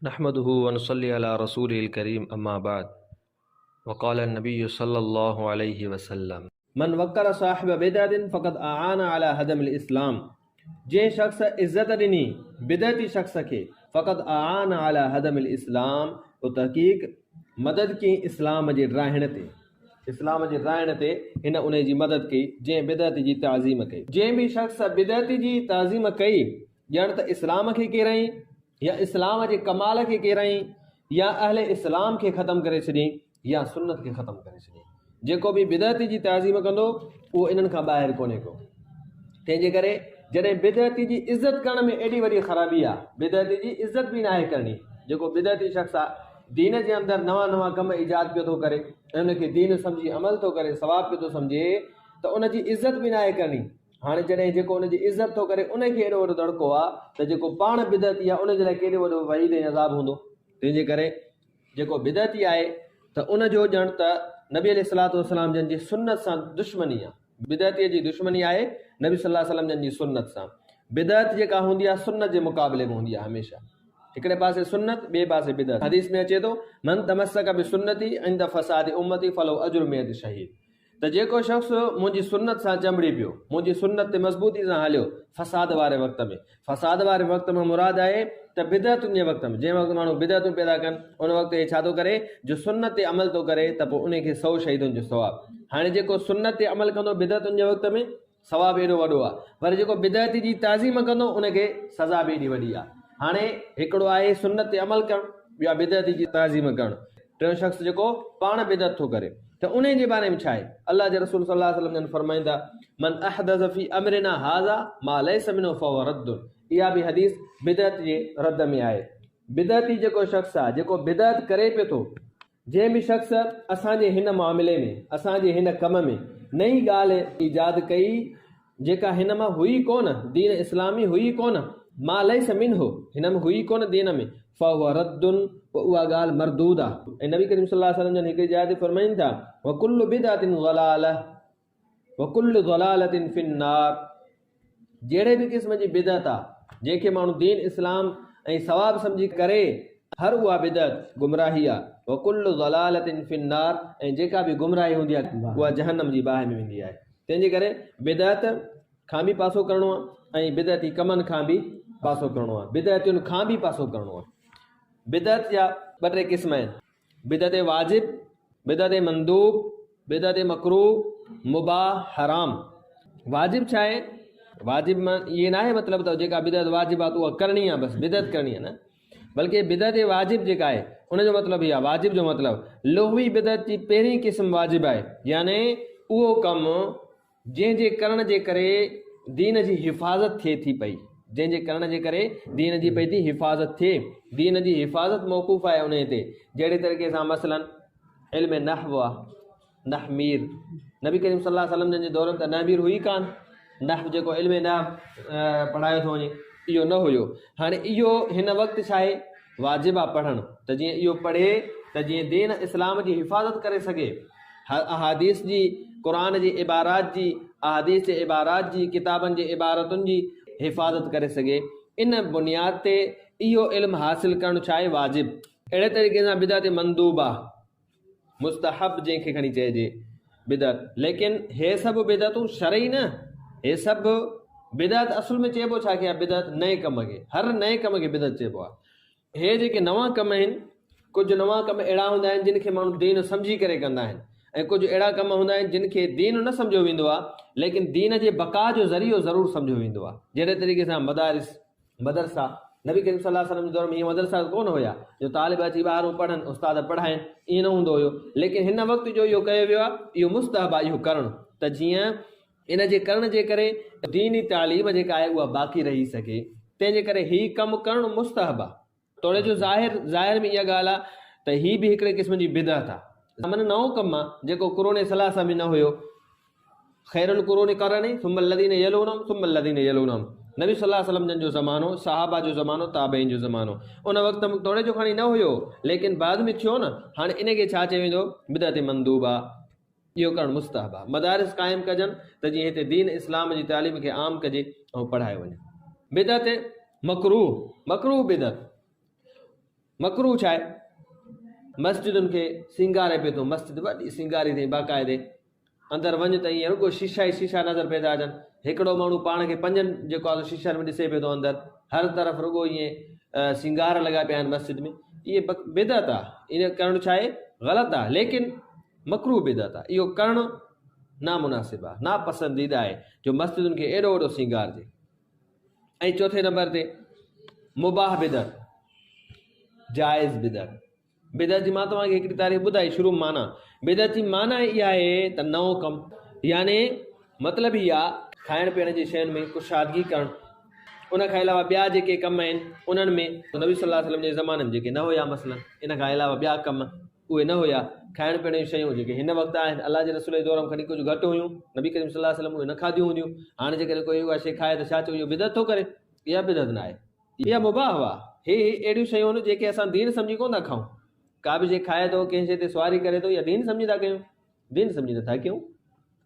نحمده ونصلي علي رسوله الڪريم اما بعد وقال النبي صلي الله عليه وسلم. من وقر صاحب بدعة فقد اعان علي هدم الاسلام جنهن شخص عزت ڏني بدعتي شخص کي فقد اعان علي هدم الاسلام پوء تحقيق مدد ڪئي اسلام جي ڊاهڻ تي اسلام جي ڊاهڻ تي هن انهي جي مدد ڪئي جنهن بدعتي جي تعظيم ڪئي. جنهن به شخص بدعتي جي تعظيم ڪئي ڄڻ ته اسلام کي ڪيرائين يا اسلام جي ڪمال کي ڪيرائين يا اهل اسلام کي ختم ڪري ڇڏين يا سنت کي ختم ڪري ڇڏين. جيڪو به بدعتي جي تعظيم ڪندو اهو انهن کان ٻاهر ڪونهي ڪو. تنهن جي ڪري جڏهن بدعتي جي عزت ڪرڻ ۾ ايڏي وڏي خرابي آ، بدعتي جي عزت به ناهي ڪرڻي، جيڪو بدعتي شخص آ دين جي اندر نوان نوان ڪم ايجاد پيو ٿو ڪري ۽ ان کي دين سمجهي عمل ٿو ڪري ثواب پيو ٿو سمجهي ته ان جي عزت به ناهي ڪرڻي. هاڻي جڏهن جيڪو ان جي عزت ٿو ڪري ان کي ايڏو وڏو دڙڪو آ ته جيڪو پاڻ بدعتي آ ان جي لاء ڪيڏو وڏو وعيد ۽ عذاب هوندو. تنهن جي ڪري جيڪو بدعتي آهي ته ان جو ڄڻ ته نبي عليه الصلوة والسلام جن جي سنت سان دشمني آ. بدعتي جي دشمني آهي نبي صلي الله عليه وسلم جن جي سنت سان. بدعت جيڪا هوندي آ سنت جي مقابلي ۾ هوندي آ هميشه. هڪڙي پاسي سنت ٻئي پاسي بدعت. حديث ۾ اچي ٿو من تمسڪ بسنتي عند فساد امتي فله اجر مئة شهيد. ته جيڪو شخص منهنجي سنت سان چنبڙي پيو، منهنجي سنت تي مضبوطي سان هليو، فساد واري وقت ۾، فساد واري وقت مان مراد آهي ته بدعتن جي وقت ۾، جنهن وقت ماڻهو بدعتون پيدا ڪن، ان وقت هي ڇا ٿو ڪري جو سنت تي عمل ٿو ڪري ته پوء انهي کي سئو شهيدن جو ثواب. هاڻي جيڪو سنت تي عمل ڪندو بدعتن جي وقت ۾، ثواب ايڏو وڏو آ پر جيڪو بدعتي جي تعظيم ڪندو ان کي سزا به ايڏي وڏي آ. هاڻي هڪڙو آهي سنت تي عمل ڪرڻ ٻيو آهي بدعتي جي تعظيم ڪرڻ. ٽيون شخص جيڪو پاڻ بدعت ٿو ڪري ته انهي جي باري ۾ ڇا آهي؟ الله جي رسول صلي الله عليه وسلم جن فرمائن ٿا من احدث في امرنا هذا ما ليس منه فهو رد اها به حديث بدعت جي رد ۾ آهي. بدعتي جيڪو شخص آ جيڪو بدعت ڪري پيو ٿو جنهن به شخص اسان جي هن معاملي ۾، اسان جي هن ڪم ۾، نئين ڳالهه ايجاد ڪئي، جيڪا هن مان هئي ڪونه، دين اسلامي هئي ڪونه، ما ليس منه، هن ۾ هئي ڪونه دين ۾، فهو رد، پوء اها ڳالهه مردود آ. ۽ نبي ڪريم صلي الله عليه وسلم جن هڪڙي جاء تي فرمائين ٿا، وڪل بدعة ضلالة. وڪل ضلالة في النار جهڙي به قسم جي بدعت آ جنهن کي ماڻهو دين اسلام ۽ ثواب سمجهي ڪري هر اها بدعت گمراهي آ وڪل ضلالة في النار ۽ جيڪا به گمراهي هوندي آ اها جهنم جي باهه ۾ ويندي آهي تنهن جي ڪري بدعت کان به پاسو ڪرڻو آ ۽ بدعتي ڪمن کان به پاسو ڪرڻو آ بدعتين کان به پاسو ڪرڻو آ بدعت جا ٻه ٽي قسم آهن بدعت واجب، بدعت مندوب، بدعت مڪروه، مباح، حرام. واجب ڇا آهي؟ واجب مان اهي ناهي مطلب ته جيڪا بدعت واجب آهي ته اها ڪرڻي آهي بس بدعت ڪرڻي آهي نه بلڪه بدعت واجب جيڪا آهي ان جو مطلب هي آهي واجب جو مطلب لغوي بدعت جي پهرين قسم واجب آهي يعني اهو ڪم جنهن جي ڪرڻ جي ڪري دين جي حفاظت ٿئي ٿي پئي، جنهن جي ڪرڻ جي ڪري دين جي پئي ٿي حفاظت ٿئي، دين جي حفاظت موقوف آهي انهيء تي، جهڙي طريقي سان مثلاً علم نحو آ، نحمير، نبي ڪريم صلي الله عليه وسلم جن جي دور ۾ ته نحمير هئي ڪانه، نحو جيڪو علم نحو پڙهايو ٿو وڃي اهو نه هيو، هاڻي اهو هن وقت ڇا آهي واجب آ پڙهڻ ته جيئن اهو پڙهي ته جيئن دين اسلام جي حفاظت ڪري سگهي. احاديث جي، قرآن جي عبارات جي، احاديث جي عبارات جي، ڪتابن جي عبارتن جي حفاظت ڪري سگهي. ان بنياد تي اهو علم حاصل ڪرڻ ڇا آهي؟ واجب. اهڙي طريقي سان بدعت مندوبه، مستحب جنهن کي کڻي چئجي بدعت، ليڪن هي سڀ بدعتون شرعي نه، هي سڀ بدعت اصل ۾ چئبو ڇا کي آهي؟ بدعت نئين ڪم کي، هر نئين ڪم کي بدعت چئبو آهي. هي جيڪي نوان ڪم آهن، ڪجهه نوان ڪم اهڙا هوندا آهن جن کي ماڻهو دين سمجهي ڪري ڪندا آهن ۽ ڪجهه اهڙا ڪم هوندا آهن جن کي دين نه سمجهيو ويندو آهي ليڪن دين جي بقا جو ذريعو ضرور سمجهيو ويندو آهي جهڙي طريقي سان مدارس، مدرسا، نبي ڪريم صلي الله عليه وسلم جي دور ۾ هيئن مدرسا ڪونه هيا جو طالب اچي ٻاهرون پڙهن استاد پڙهائين ائين نه هوندو هيو ليڪن هن وقت جو اهو ڪيو ويو آهي اهو مستحب آهي اهو ڪرڻ ته جيئن ان جي ڪرڻ جي ڪري ديني تعليم جيڪا آهي اها باقي رهي سگهي، تنهن جي ڪري هي ڪم ڪرڻ مستحب آهي. توڙي جو ظاهر ظاهر ۾ اها ڳالهه آهي ته هي به هڪڙي قسم جي بدعت آهي. معنيٰ نئون ڪم آهي جيڪو قرون ثلاثه ۾ نه هيو. خير القرون قرني ثم الذين يلونهم ثم الذين يلونهم نبي صلي الله عليه وسلم جن جو زمانو، صحابه جو زمانو، تابعين جو زمانو ان وقت ۾ توڙي جو کڻي نه هيو ليڪن بعد ۾ ٿيو نه هاڻي ان کي ڇا چيو ويندو بدعت مندوبه. اهو ڪرڻ مستحب آهي. مدارس قائم ڪجن ته جيئن هتي دين اسلام جي تعليم کي عام ڪجي ۽ پڙهايو وڃي. بدعت مڪروه، مڪروه بدعت، مڪروه ڇا آهي؟ مسجدن کي سينگاري پئي ٿو، مسجد وڏي سينگاري اٿئي باقاعدي، اندر وڃ ته ائين رڳو شيشا ئي شيشا نظر پئي ٿا اچن، هڪڙو ماڻهو پاڻ کي پنجن جيڪو آهي سو شيشن ۾ ڏسي پئي ٿو اندر، هر طرف رڳو ائين سينگار لڳا پيا آهن مسجد ۾، اهي بدعت آهي، ائين ڪرڻ ڇا آهي؟ غلط آهي، ليڪن مڪروه بدعت آهي، اهو ڪرڻ نامناسب آهي، ناپسنديده آهي جو مسجدن کي ايڏو وڏو سينگارجي. ۽ چوٿين نمبر تي مباح بدعت، جائز بدعت. بدعت جي مان توهان کي هڪڙي تعريف ٻڌائي شروع ۾ معنيٰ بدعت جي معنيٰ اها آهي ته نئون ڪم يعني مطلب هي آ کائڻ پيئڻ جي شين ۾ ڪشادگي ڪرڻ ان کان علاوه ٻيا جيڪي ڪم آهن انهن ۾ نبي صلي الله عليه وسلم جي زماني ۾ جيڪي نه هيا مثلا ان کان علاوه ٻيا ڪم اهي نه هيا. کائڻ پيئڻ جون شيون جيڪي هن وقت آهن، الله جي رسول جي دور ۾ کڻي ڪجهه گهٽ هيون، نبي ڪريم صلي الله عليه وسلم اهي نه کاڌيون هونديون. هاڻي جيڪڏهن ڪوئي اها شيء کائي ته ڇا چئون اهو بدعت ٿو ڪري؟ اها بدعت نه آهي. اها مباح هئا. هي اهڙيون شيون آهن جيڪي اسان دين سمجهي ڪونه ٿا کائون. ڪا به شيء کائي ٿو، ڪنهن شيء تي سواري ڪري ٿو، اها دين سمجهي ٿا ڪيون؟ دين سمجهي نٿا ڪيون.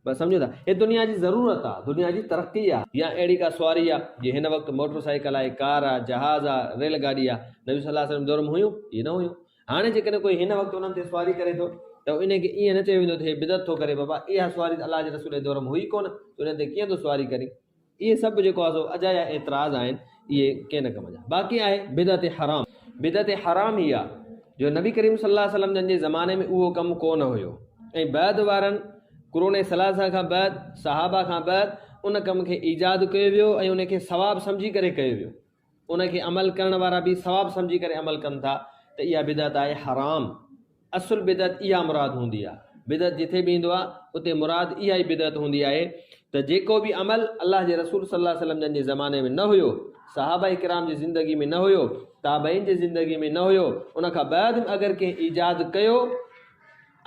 بس سمجهو ٿا هي دنيا جي ضرورت آ، دنيا جي ترقي آ. يا اهڙي ڪا سواري آ، جيئن هن وقت موٽر سائيڪل آهي، ڪار آ، جهاز آ، ريل گاڏي آ، نبي صلي الله عليه وسلم دور ۾ هيون؟ اهي نه هيون. هاڻي جيڪڏهن ڪوئي هن وقت انهن تي سواري ڪري ٿو ته ان کي ائين نه چيو ويندو ته هي بدعت ٿو ڪري بابا اها سواري ته الله جي رسول جي دور ۾ هئي ڪونه تون انهن تي ڪيئن ٿو سواري ڪرين؟ اهي سڀ جيڪو آهي سو اجايا اعتراض آهن اهي ڪنهن نه ڪم جا. باقي آهي بدعت حرام. بدعت حرام هي آهي جو نبي ڪريم صلي الله عليه وسلم جن جي زماني ۾ اهو ڪم ڪو نه هيو ۽ بعد وارن قرون ثلاثه کان بعد صحابه کان بعد ان ڪم کي ايجاد ڪيو ويو ۽ ان کي ثواب سمجهي ڪري ڪيو ويو. ان کي عمل ڪرڻ وارا به ثواب سمجهي ڪري عمل ڪن ٿا ته اها بدعت آهي حرام. اصل بدعت اها مراد هوندي آهي. بدعت جٿي به ايندو آهي اتي مراد اها ئي بدعت هوندي آهي ته جيڪو به عمل الله جي رسول صلي الله عليه وسلم جن جي زماني ۾ نه هيو، صحابه ڪرام جي زندگي ۾ نه هيو، تابعين جي زندگي ۾ نه هيو، ان کان بعد به اگر ڪنهن ايجاد ڪيو،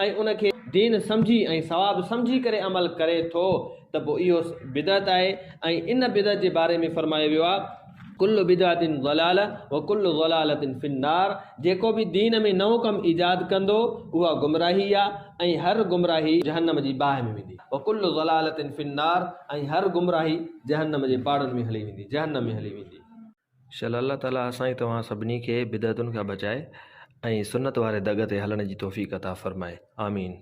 ۽ ان کي دين سمجهي ۽ ثواب سمجهي ڪري عمل ڪري ٿو ته پوء اهو بدعت آهي ۽ ان بدعت جي باري ۾ فرمايو ويو آهي، ڪل بدعة ضلالة وڪل ضلالة في النار جيڪو به دين ۾ نئون ڪم ايجاد ڪندو اها گمراهي آهي ۽ هر گمراهي جهنم جي باهه ۾ ويندي، وڪل ضلالة في النار ۽ هر گمراهي جهنم جي پاڙن ۾ هلي ويندي، جهنم ۾ هلي ويندي. شل الله تعالي اسان ۽ توهان سڀني کي بدعتن کان بچائي ۽ سنت واري دڳ تي هلڻ جي توفيق عطا فرمائي. آمين.